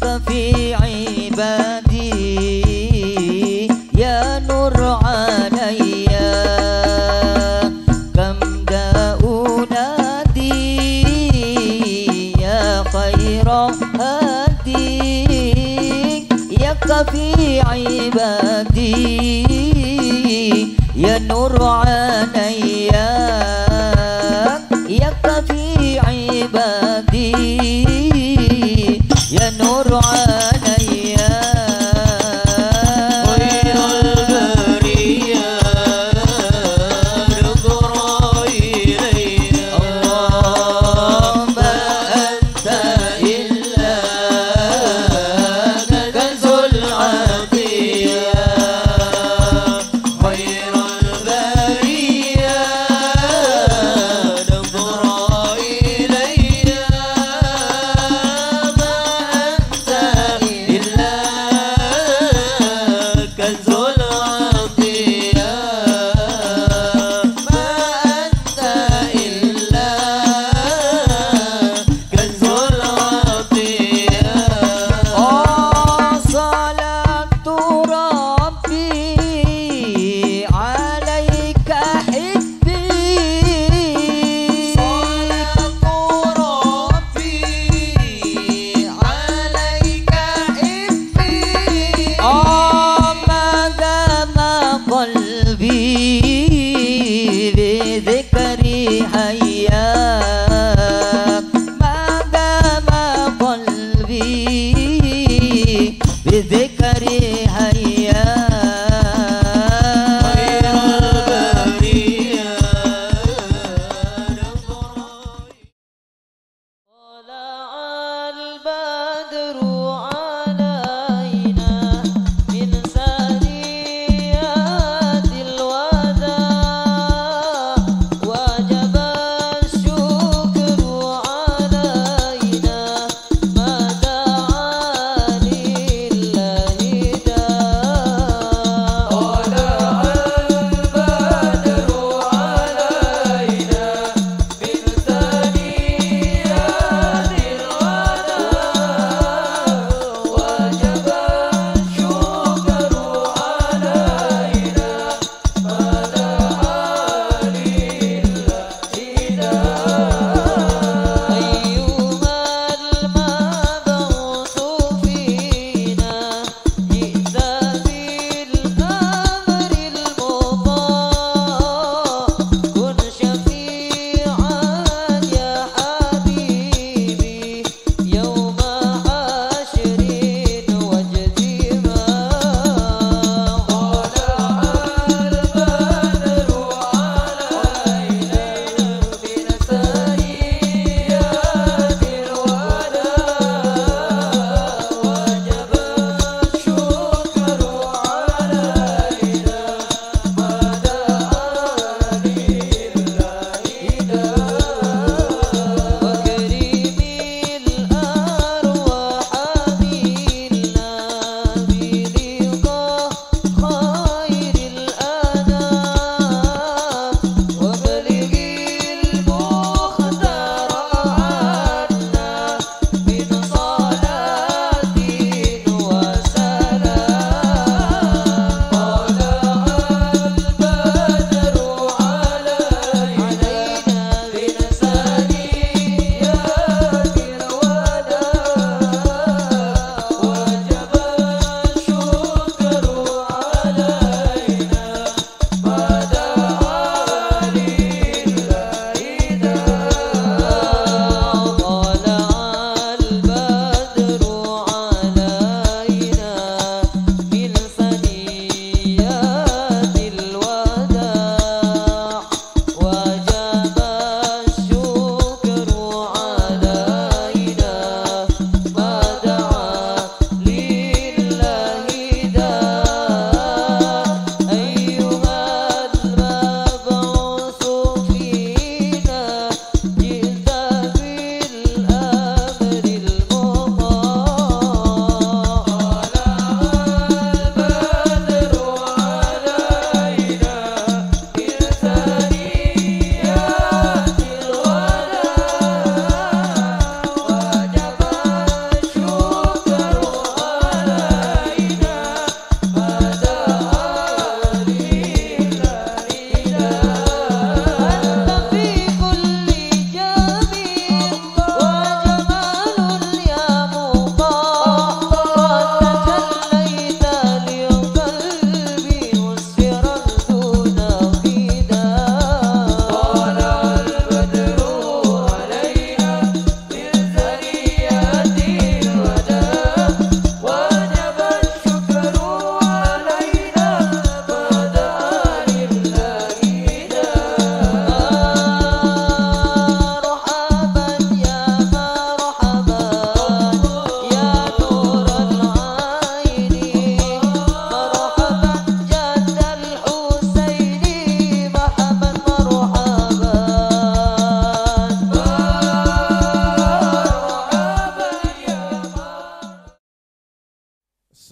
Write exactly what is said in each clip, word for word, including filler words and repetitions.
في عبادي يا نور عليا، كم داء أنادي يا خير هادي، يا كافي عبادي يا نور عليا، يا كافي عبادي يا نور عليا. خير البرية نظرة إلينا، اللهم أنت إلا كنز العطية. خير البرية نظرة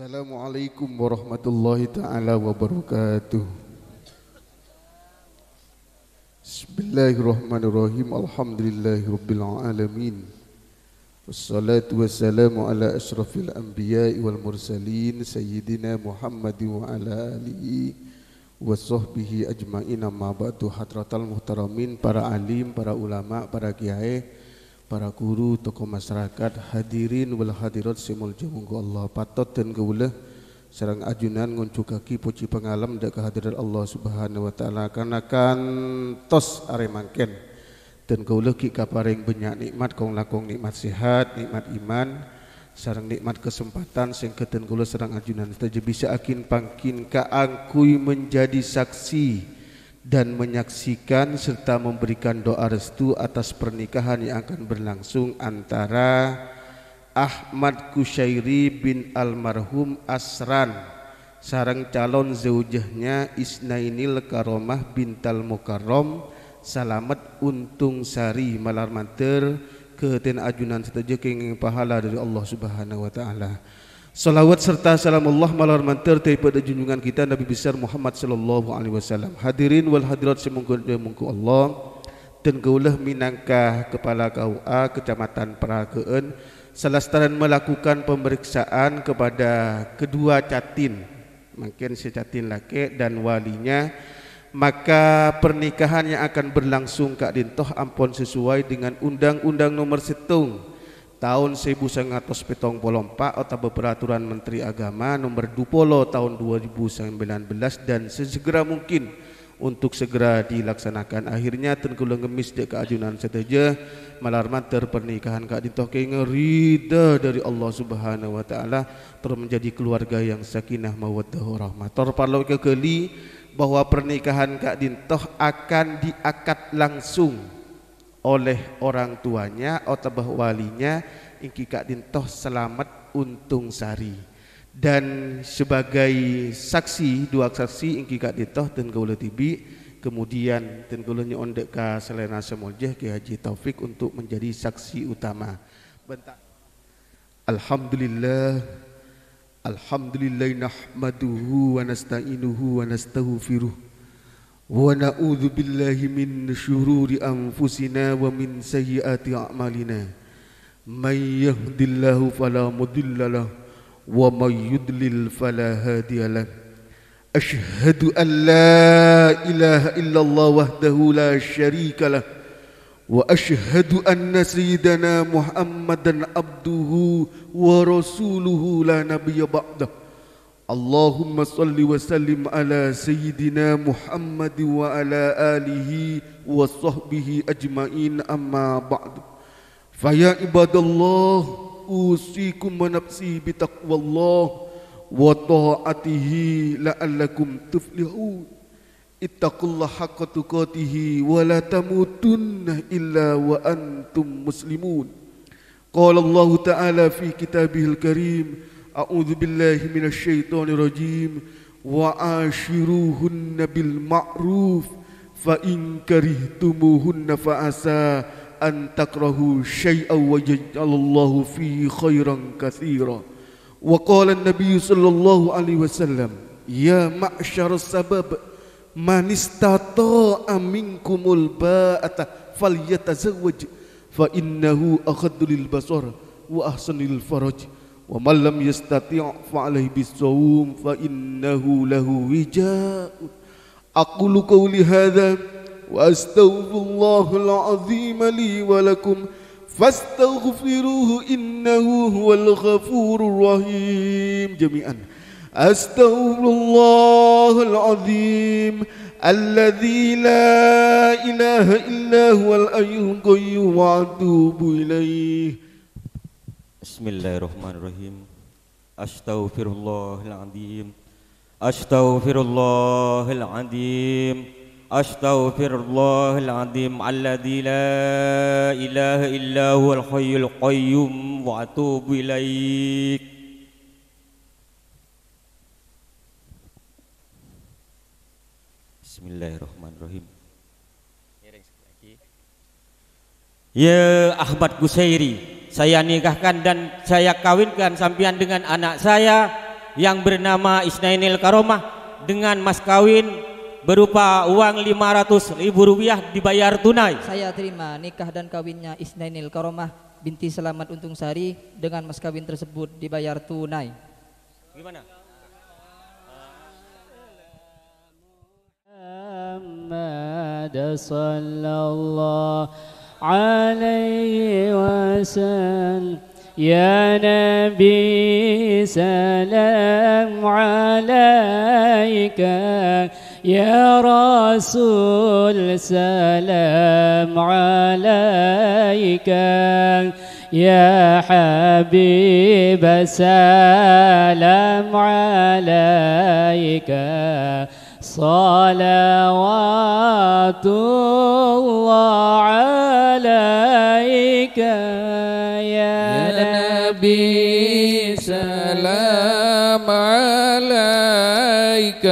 Assalamualaikum warahmatullahi taala wabarakatuh. Bismillahirrahmanirrahim. Alhamdulillahirabbil alamin. Wassalatu wassalamu ala asyrafil anbiya'i wal mursalin, sayyidina Muhammadin wa ala alihi wa sahbihi ajma'in, amma ba'du. Hadratal muhtaramin, para alim, para ulama, para kiai, para guru, tokoh masyarakat, hadirin wal hadirat sè molja, monggu Allah. Patot dân kaulâ sareng ajunan ngonjhughâghi pojhi pangalem dâ' ka hadirat Allah Subhanahu wa Ta'ala, karna kantos arè mangkèn dân kaulâ ghi' kaparèng bânnya' nè'mat, kong-langkong nè'mat sehat, nè'mat iman, sareng nè'mat kasempadhân sèngghâ dân kaulâ sareng ajunan sadhâjâ bisa agin-panggin kaangghuy menjadi saksi dan menyaksikan serta memberikan doa restu atas pernikahan yang akan berlangsung antara Ahmad Kusyairi bin almarhum Asran sareng calon zaujahnya Isnainil Karomah bintal Mukarrom Salamet Untung Sari, malar mandhâr ghâtèna ajunan sadhâjâ kèngèng pahala dâri Allah Subhanahu wa Ta'ala. Shalawat serta salamullah malar mandhâr teppa' dâ' junjungan kita Nabi besar Muhammad sallallahu alaihi wasallam. Hadirin wal hadirat sè monggu, monggu Allah, dân kaulâ mènangka kepala K U A Kecamatan Paragâ'ân salastarèn melakukan pemeriksaan kepada kedua catin, mangkèn sè catin lakè' dan walinya, maka pernikahan yang akan berlangsung ka'dinto ampon sesuai dengan Undang-Undang Nomor Sèttong Taon sèbu sangang atos pètong polo empa' otabâ Peraturan Menteri Agama Nomor dua puluh Taon dua ribu sembilan belas dan sesegera mungkin untuk segera dilaksanakan. Akhirnya, dân kaulâ ngemmès dâ' ka ajunan sadhâjâ, malar mandhâr pernikahan ka'dinto kèngèng ridha dâri Allah Subhanahu wa Ta'ala, terus menjadi keluarga yang sakinah mawaddah warahmah. Tor parlo èkaghâli bahwa pernikahan ka'dinto akan diakad langsung oleh orang tuanya otabâ walinya, èngghi ka'dinto Slamet Untung Sari. Dan sebagai saksi, dua saksi èngghi ka'dinto dân kaulâ dhibi', kemudian dân kaulâ nyo'on dâ' ka salèrana sè molja Kiai Haji Taufik untuk menjadi saksi utama. Benta-, Alhamdulillah. Alhamdulillah nahmaduhu wa nasta'inuhu wa nastaghfiruh. Wa na'udzu billahi min syururi anfusina wa min sayyiati a'malina. May yahdillahu fala mudhillalah wa may yudlil fala hadiyalah. Asyhadu an la ilaha illallah wahdahu la syarikalah. Wa asyhadu anna sayyidana Muhammadan abduhu wa rasuluhu la nabiyya ba'dah. Allahumma shalli wa sallim ala sayyidina Muhammad wa ala alihi wa sahbihi ajma'in, amma ba'du. Fa ya ibadallah, usikum wa nafsi bi taqwallah wa ta'atihi la'allakum tuflihun. Ittaqullaha haqqa tuqatihi wa la tamutunna illa wa antum muslimun. Qala Allahu ta'ala fi kitabihil karim, a'udzu billahi minasy syaithanir rajim, wa asyiruhunna bil ma'ruf, fa in karihtumuhunna fa asa an takrahu syai'an wa yaj'alallahu fihi khairan katsira. Wa qala an-nabiyyu sallallahu alaihi wasallam, ya ma'syaras sabab, man istata'a minkumul ba'ata falyatazawwaj, fa innahu aghaddu lil basar wa ahsanu lil faraj, wa man lam yastati' fa alaihi bis shaum fa innahu lahu wija'. Aqulu qawli hadza wa astaghfirullahal azim li wa lakum fastaghfiruhu innahu huwal ghafurur rahim. Jami'an. Astaghfirullahal azim alladzi la ilaha illa huwal hayyul qayyum wa atubu ilaih. Bismillahirrahmanirrahim. Astaghfirullahaladzim. Astaghfirullahaladzim. Astaghfirullahaladzim alladzi la ilaha illa huwal hayyul qayyum wa atubu ilaik. Bismillahirrahmanirrahim. Ya Ahmad Kusairi, saya nikahkan dan saya kawinkan sampeyan dengan anak saya, yang bernama Isnainil Karomah dengan mas kawin berupa uang lima ratus ribu rupiah dibayar tunai. Saya terima nikah dan kawinnya Isnainil Karomah binti Selamat Untung Sari dengan mas kawin tersebut dibayar tunai. Gimana? محمد صلى الله عليه وسلم. يا نبي سلام عليك، يا رسول سلام عليك، يا حبيب سلام عليك. صلوات الله عليك يا يا نبي سلام عليك،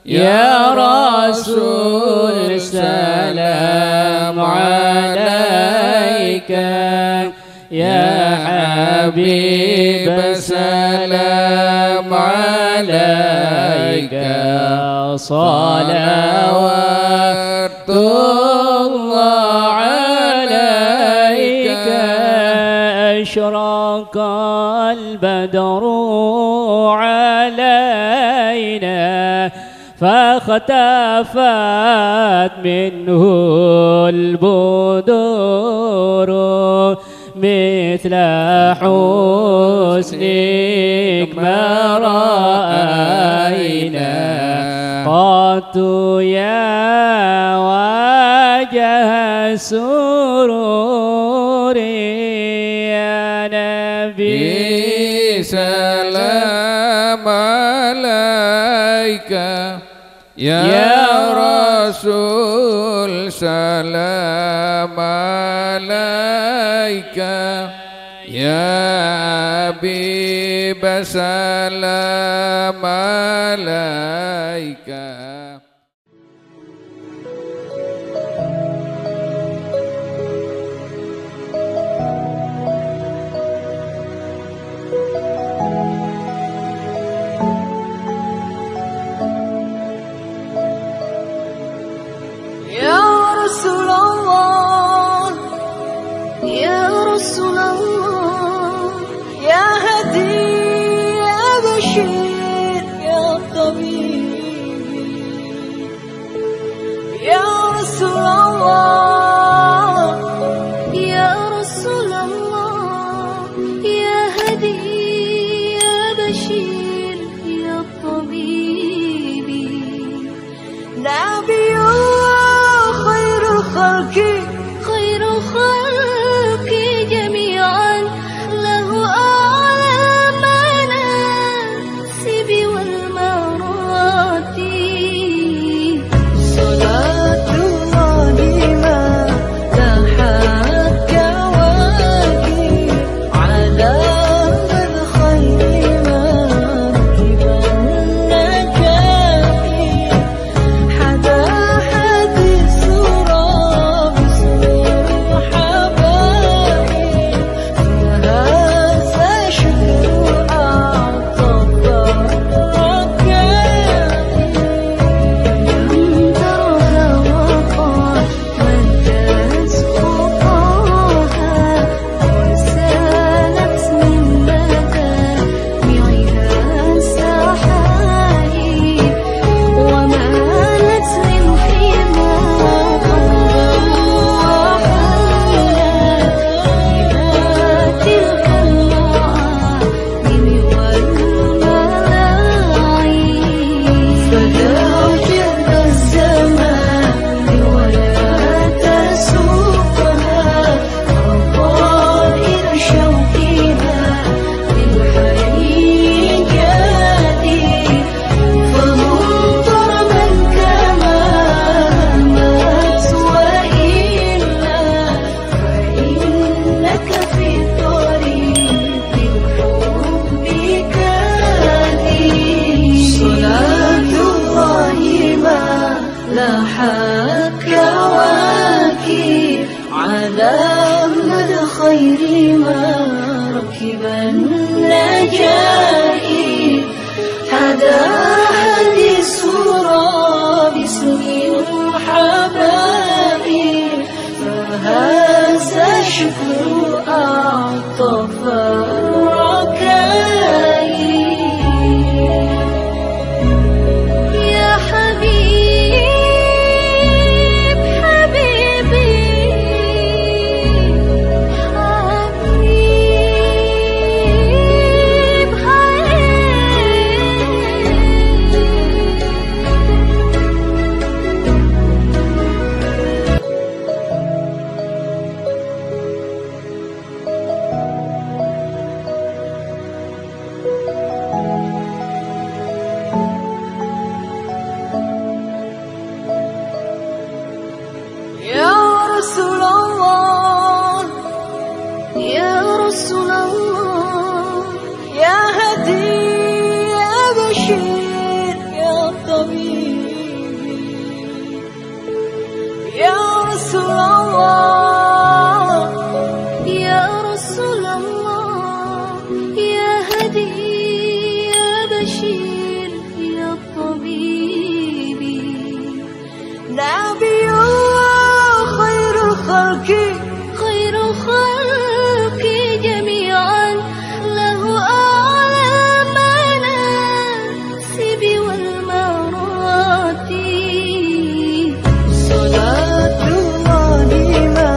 يا رسول سلام عليك. يا حبيب سلام عليك، صلوات الله عليك. أشرق البدر علينا فاختفت منه البدور، مثل حسنك ما رأينا قط يا وجه السرور. يا نبي سلام عليك، يا رسول سلام عليك، يا حبيب سلام عليك. يا رسول الله، يا رسول الله، يا هادي، يا بشير، يا طبيب. يا رسول الله، يا رسول الله، يا هادي، يا بشير، يا طبيبي. نبي الله خير الخلق، خير الخلق جميعا، له أعلى مناصب والمراتب. صلاة الله ما لاحت كواكب على الخير مركب النجاة. حدا حديث رب سرور حبايب، فيها شكر أعطى فرقايب. لم ترها وقد مدت خطاها، وسالت من مدامعها سحائب، ومالت من حماها قلبا وحولا إلى تلك المعالي والملاعب. فدافع الزمان ولا تسوقها عطائر شوقها للحريقات، فمطر من كما مات وإلا، فإنك في طريق الحب كادي. صلاة الله ما لاحت كواكب على مدى خير مركب النجاة. تهدي الصورة باسم الحبائب، فهذا الشكر أعطى فرحا. يا حبيب، حبيبي، حبيب، حبيب. يا رسول الله، يا رسول الله، يا هادي، يا بشير، يا طبيب. يا رسول الله، يا رسول الله، يا هادي، يا بشير، يا طبيب. نبي الله خير الخلق، خير الخلق جميعا، له أعلى مناصب والمراتب. صلاة الله ما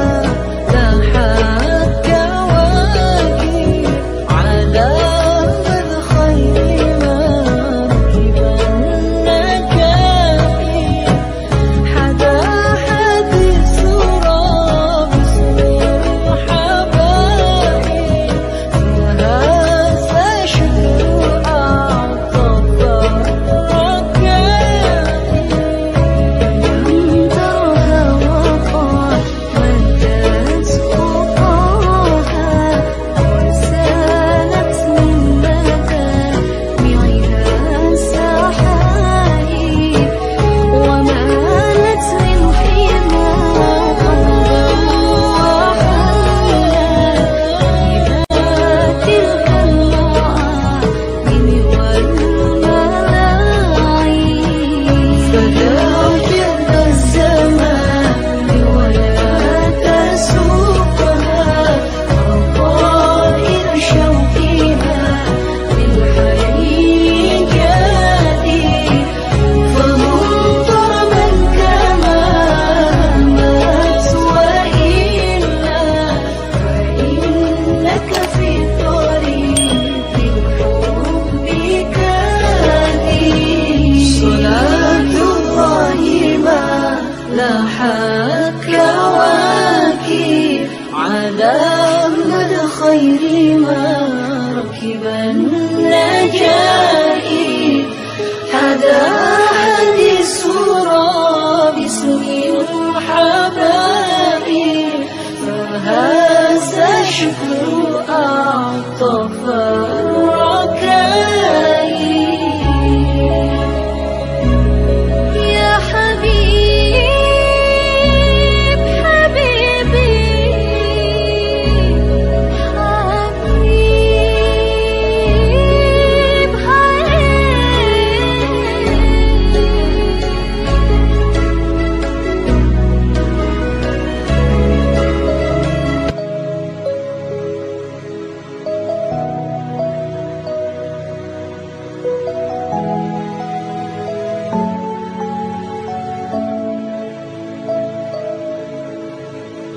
لاحت كواكب على الخير مركب النجاة. حدا حديث رب سور حبائب، فهذا شكر أعطى فرحا. لم ترها وقد مدت خطاها، وسالت من مدامعها سحائب، ومالت من حماها أرضا وحلت بها تلك المعالي والملاعب. فداوي الزمان ولا تسوقها، عطاء شوقها للحي جديد. فمن طربا كما مات وإلا، فإنك في طريق الحب كادي. صلاة الله ما لاحت كواكب على الخير مركب النجاة. حدا حديث رب سور حبائب، فهذا شكر أعطى فرحا. يا حبيب، حبيبي، حبيب، حبيب.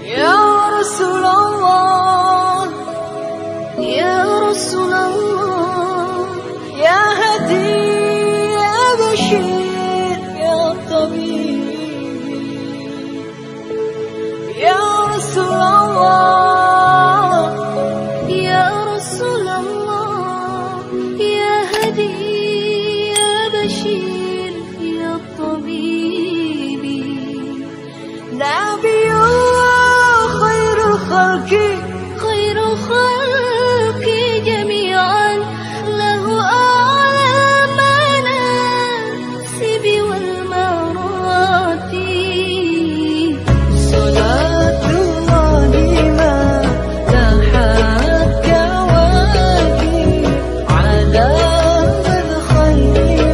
يا رسول الله، يا رسول الله، يا هادي، يا بشير، يا طبيب. يا رسول الله، يا رسول الله، يا هادي، يا بشير، يا طبيب. نبي الله خير الخلق، خير الخلق جميعا، له أعلى مناصب والمراتب. صلاة الله ما لاحت كواكب على الخير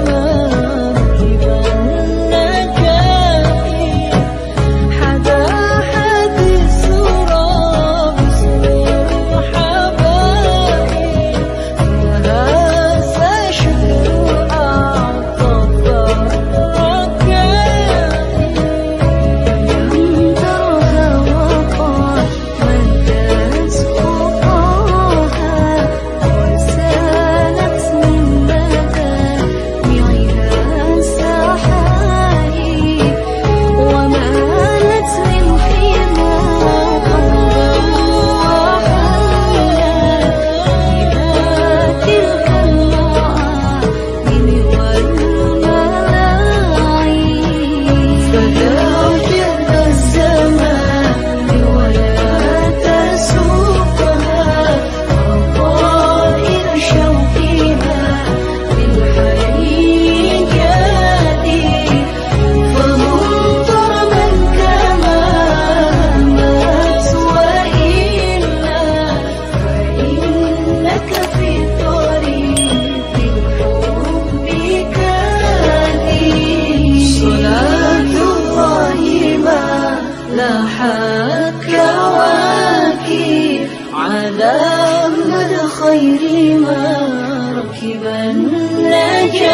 خير مركب النجاة،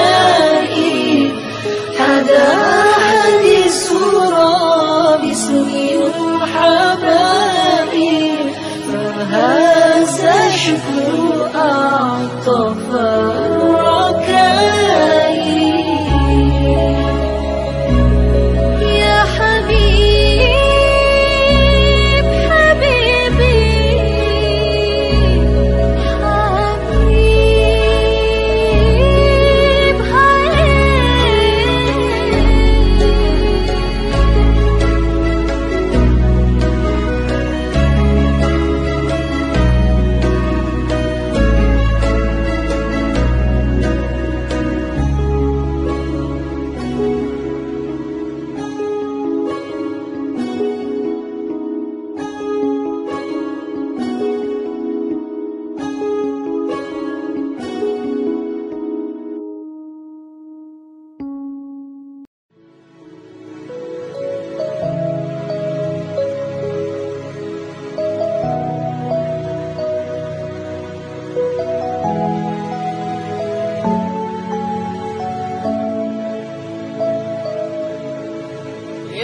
حدا حديث رب اسم الحبائب، فهذا شكر أعطى فركائي. يا حبيب، حبيبي، حبيب، حبيب.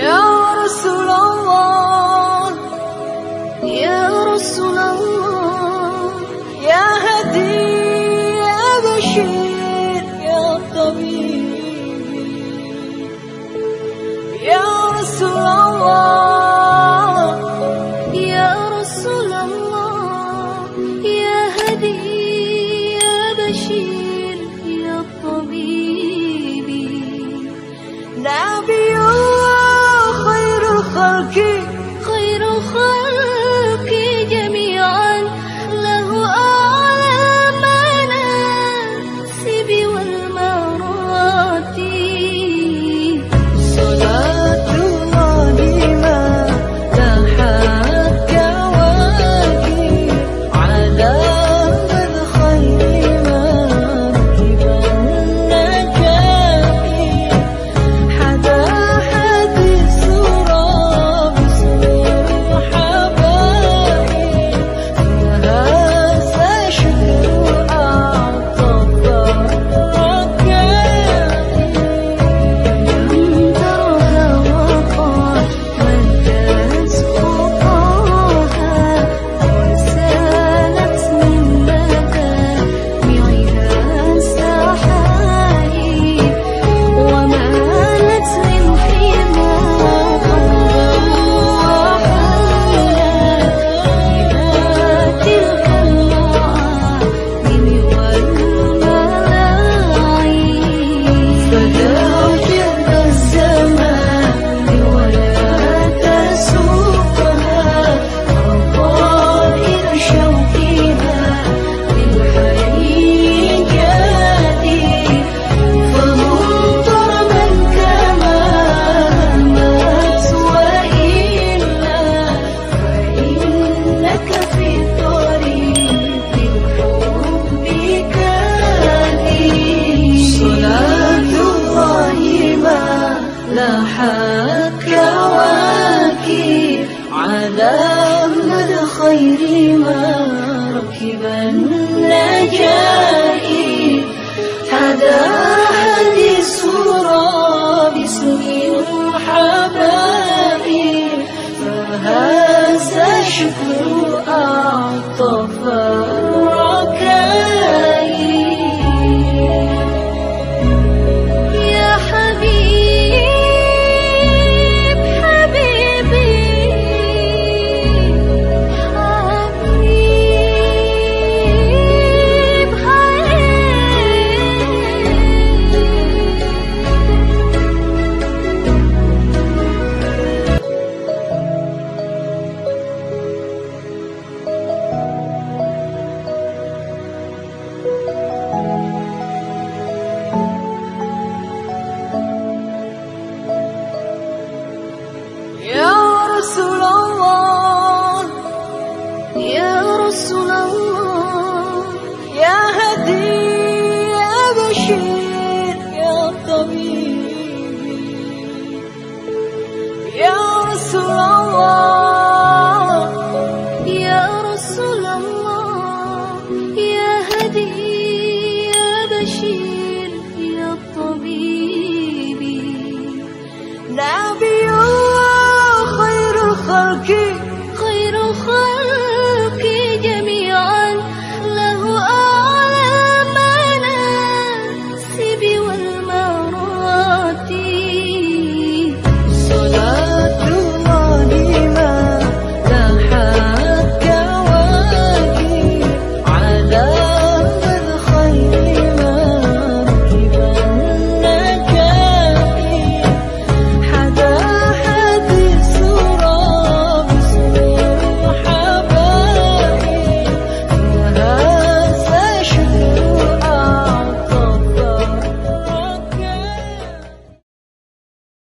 يا رسول الله، يا رسول الله، يا هادي، يا بشير، يا طبيب. يا رسول الله، يا رسول الله، يا هادي، يا بشير، يا طبيب. نبي الله خير الخلق، خير الخلق جميعا، له أعلى المنازل والمراتب. صلاة الله ما لاحت كواكب، على الخير مركب النجاة. حدا حديث رب اسم الحبائب، فهذا شكر أعطى فركائي. لم ترها وقد مدت خطاها، وسالت من مدامعها سحائب، ومالت من حماها وحولها إلى تلك المعالم والملاعب. فدار جلد الزمان ولا تسوقها، عطاء شوقها للحي جادي. فمضطر من كما همت وإلا، فإنك في طريق الحب كادي. صلاة الله ما لاحت كواكب، على أحمد خير مركب النجاة. حدا حديث رب اسم الحبائب، فهذا شكر أعطى فركائي. يا حبيب، حبيبي، حبيب،